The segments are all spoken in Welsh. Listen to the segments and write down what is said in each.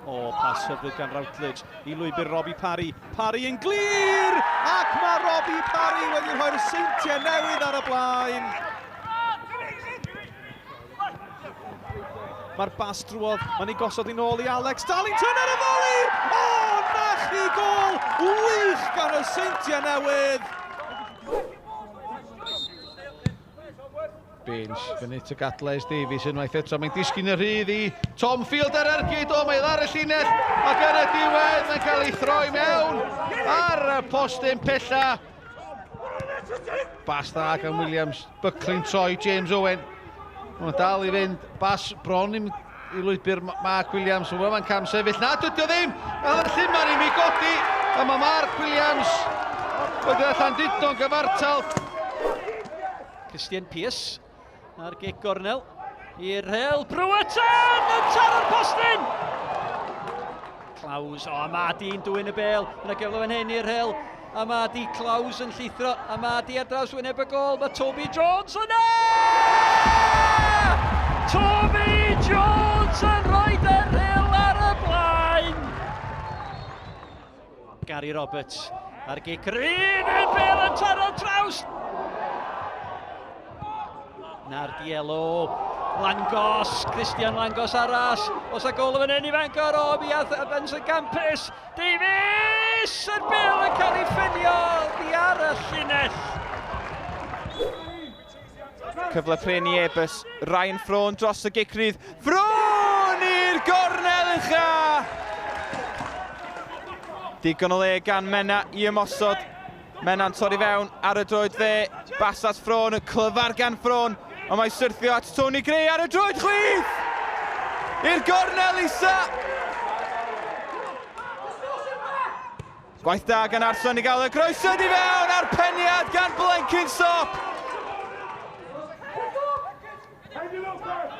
O, pas hyfryd gan Routledge i lwybr Robbie Parry. Parry yn glir! Ac mae Robbie Parry wedi rhoi'r Seintiau Newydd ar y blaen. Mae'r bas drwodd, mae'n ei gosod i'n ôl i Alex Darlington ar y foli! O, na chi gol wych gan y Seintiau Newydd! Baines, fyny tuag at Les Davies unwaith eto. Mae'n disgyn yn rhydd i Tom Field ar ergyd. O, mae ar y llinell ac yn y diwedd mae'n cael ei throi mewn ar y postyn pella. Bas dda gan Williams. Buckley'n troi James Owen. Mae'n dal i fynd. Bas bron i i lwybr Mark Williams. Mae'n cam sefyll. Na, dydy o ddim! Fel y lluman i mi godi. A mae Mark Williams wedi allan Llandudno'n gyfartal. Christian Pearce ar gic gornel i'r rhel. Brewerton yn taro'r postyn! Claus, o, Amadi'n dwyn y bel. Yna gyfle fan hyn i'r rhel. Amadi, Claus yn llithro. Amadi ar draws wyneb y gol. Mae Toby Jones yna! Toby Jones yn rhoi y rhel ar y blaen! Gary Roberts ar gic rydd, y bel yn taro traws! Nardiello, Langos, Christian Langos arall, os a gol yn fan hyn i Fangor, o, mi ath Evans yn gampus, Davies! Yr bel yn cael ei ffenio ddi ar y llinell. Cyfle prin i Ebus, Ryan Ffrôn dros y gic rydd, Ffrôn i'r gornel ucha! Digon o le gan Menna i ymosod. Menna'n torri fewn ar y droed dde, bas at Ffrôn, y clyfar gan Ffrôn, ond mae syrthio at Tony Gray ar y droed chwith! I'r gornel isa! Gwaith da gan Arson i gael y groesiad i fewn a'r peniad gan Blenkinsop.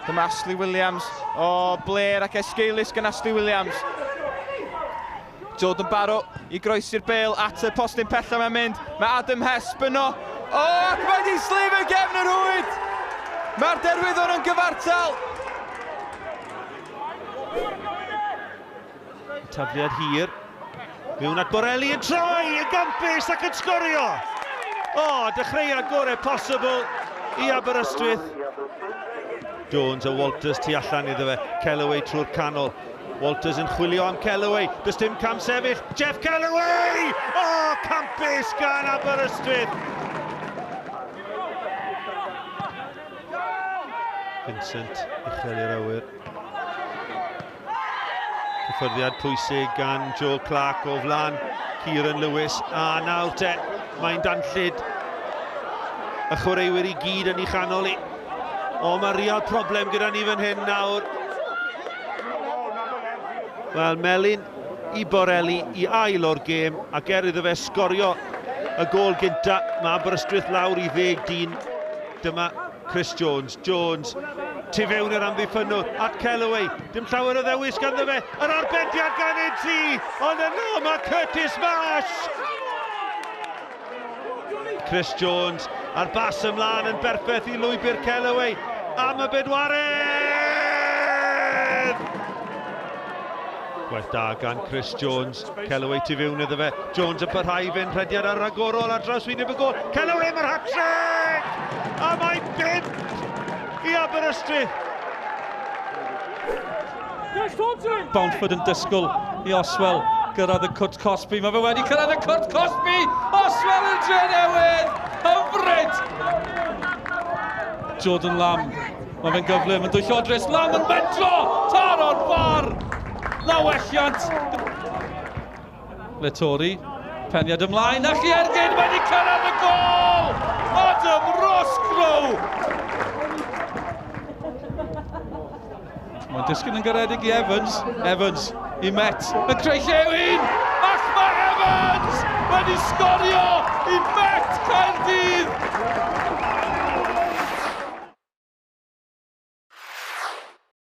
Dyma Ashley Williams o Blair ac esgeulus gan Ashley Williams. Jordan Barrow i groesi'r bel at y postyn pella mae'n mynd. Mae Adam Hesp yno. O, ac mae di slif y gefn yr rhwyd! Mae'r derwyddon yn gyfartal. Tafliad hir. Mewn at Borelli yn troi yn gampus ac yn sgorio! O, dechreuad gorau posibl i Aberystwyth. Jones a Walters tu allan iddo fe. Kellaway trwy'r canol. Walters yn chwilio am Kellaway. Does dim cam sefyll. Jeff Kellaway! O, campus gan Aberystwyth! Vincent uchel i'r awyr. Cyffyrddiad pwysig gan Joe Clark o flan Kieran Lewis. A nawr te, mae'n danllyd y chwaraewyr i gyd yn ei chanol i. O, mae real problem gyda ni fan hyn nawr. Wel, Melin i Borelli i ail o'r gêm, ac er iddo fe sgorio y gôl gynta, mae Aberystwyth lawr i ddeg dyn. Dyma Chris Jones. Jones, tu fewn yr amddiffynnwr, at Kellaway. Dim llawer o ddewis ganddo fe. Yr arbediad gan Idzi, ond yno mae Curtis Marsh. Chris Jones a'r bas ymlaen yn berffaith i lwybr Kellaway am y bedwaredd! Gwaith da gan Chris Jones. Kellaway tu fewn iddo fe. Jones yn parhau i fynd rhediad ar ragorol ar draws wyneb y gol. Kellaway mae'r hat-trick! A mae bimp i Aberystwyth. Boundford yn dysgwyl i Oswell gyrraedd y cwrt cosbi. Mae fe wedi cyrraedd y cwrt cosbi! Oswell yn dre newydd! Hyfryd! Jordan Lamb. Mae fe'n gyflym yn dwyllodrus. Lamb yn mentro! Taro'r bar! Na welliant! Letori, peniad ymlaen, a chi ergyd wedi cyrraedd y gol! Adam Roscrow! Mae'n disgyn yn garedig i Evans. Evans i Met. Yn creu lle un! Ac mae Evans wedi sgorio i Met Caerdydd!